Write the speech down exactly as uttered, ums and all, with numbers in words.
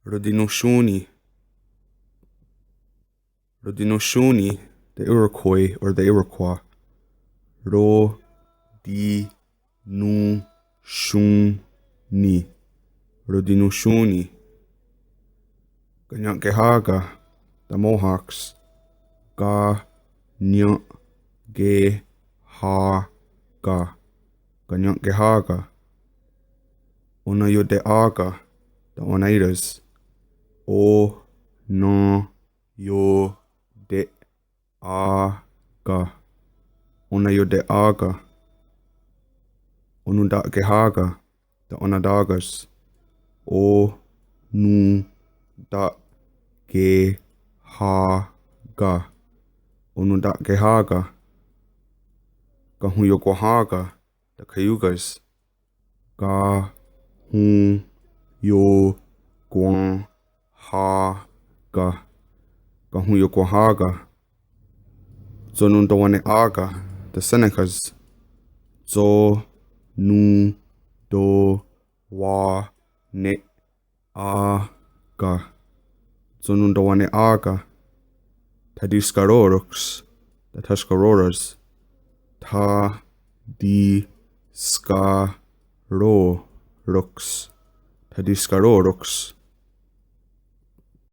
Rotinonhsión:ni. Rotinonhsión:ni, the Iroquois or the Iroquois. Ro, ti, non, hsión, ni. Rotinonhsión:ni. Kanien'kehá:ka, the Mohawks. Ka, nien', ke, há, ka. Kanien'kehá:ka. Oneiote'á:ka, the Oneidas. O, ne, io, te', á, ka. Oneiote'á:ka. Ononta'kehá:ka, the Onondagas. O, non, ta', ke, há, ka. Ononta'kehá:ka. Kahontiokwenhá:ka, the Cayugas. Ka, hon, tio, kwen, há, ka. Kahontiokwenhá:ka. Tsonontowane'á:ka, the Senecas. Tso, non, to, wa, ne', á, ka. Tsonontowane'á:ka. Thatiskarò:roks, the Tuscaroras. Tha, ti, ska, ro, roks. Thatiskarò:roks.